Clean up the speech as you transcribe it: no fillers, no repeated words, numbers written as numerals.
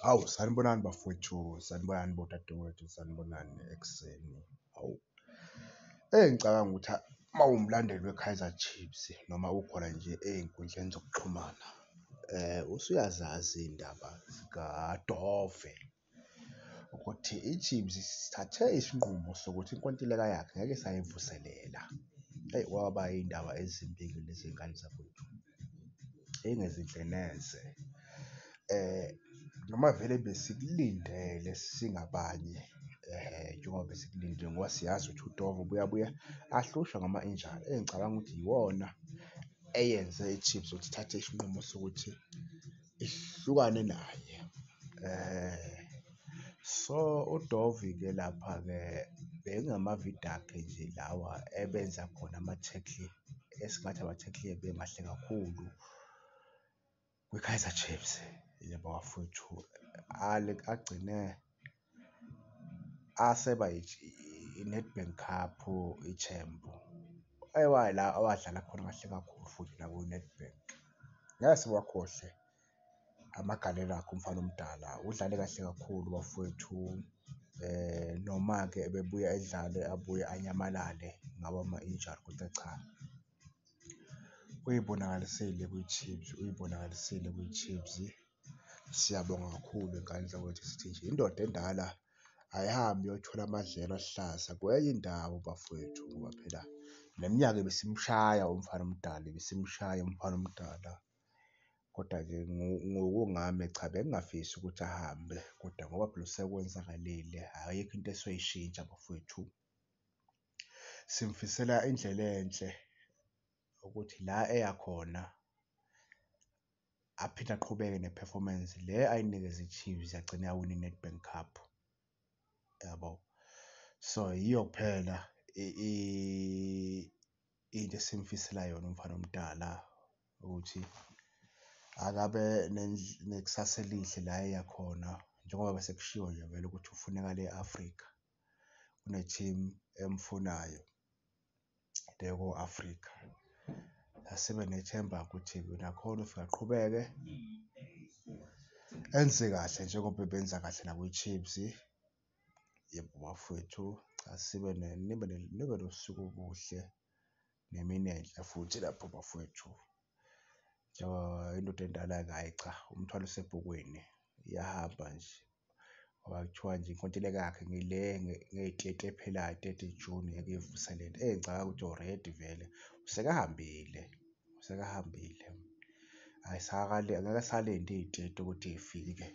Hawu, sanibonani bafowethu, sanibonani bodadewethu, sanibonani ekuseni, hawu. Engicabanga ukuthi uma uwumlandeli we-Kaizer Chiefs noma ukhona nje ey'nkundleni zokuxhumana, usuyazazi iy'ndaba zikaDove ukuthi i-Chiefs isithathe isinqumo sokuthi inkontileka yakhe ngeke isayivuselela. Eyi, kwaba iy'ndaba ezimbi-ke lezi y'ngane zakwethu, ey'ngezinhle neze. Noma vele besikulindele singabanye, njengoba besikulindele ngoba siyazi ukuthi uDove ubuye abuye ahlushwe ngama-injury, engicabanga ukuthi iwona eyenze i-Chiefs ukuthi ithathe isinqumo sokuthi ihlukane naye. So, uDove-ke lapha-ke bekungamavidi akhe nje lawa ebenza khona ama-tackle, esingathi ama-tackle ebemahle kakhulu kwi-Kaizer Chiefs. Yebo, bafowethu agcine aseba i-Nedbank Cup i-champ, awadlala khona kahle kakhulu futhi nakwi-Nedbank. Ngeke siwakhohlwe amagalelo akhe umfana omdala, udlale kahle kakhulu bafowethu, noma-ke ebebuye edlale abuye anyamalale ngawo ama-injury, koda cha, uyibonakalisile kwi-Chiefs, uyibonakalisile kwi-Chiefs. Siyabonga kakhulu ngane zakwethu, sithi nje indoda endala ayihambe iyothola amadlelo aluhlaza kwenye indawo bafowethu ngoba phela neminyaka ibisimshaya umfana omdala, ibisimshaya umfana omdala. Koda-ke ngokungami cha, bengingafisi ukuthi ahambe kodwa ngoba phela sekwenzakalile, ayikho into esoyishintsha bafowethu. Simfisela indlela enhle ukuthi la eya khona aphinde aqhubeke ne-performance le ayinikeze i-Chiefs yagcina yawina i-Nedbank Cup, yabo? So, yiyo kuphela into esimfisela yona umfana omdala ukuthi akabe nekusasa elihle la eya khona njengoba sekushiwo nje vele ukuthi ufuneka le e-Afrika, kune-team emfunayo le ko-Afrika. Asibe nethemba-ke ukuthi nakhona ufike aqhubeke enze kahle njengoba ebenza kahle nakwi-Chiefs. Yebo, bafowethu, asibe nibe nibe nosuku obuhle nemini enhle futhi lapho bafowethu. Indoda endala-ke, hhayi cha, umthwalo usebhokweni, iyahamba nje ngoba kuthiwa nje inkontileka yakhe ngile ngeyi-thirty ephelayo, thirty June, ngeke ivuselelwe. Engicabanga ukuthi already vele usekahambile, usekahambile, ngeke asalinda iy'theti ukuthi y'fike.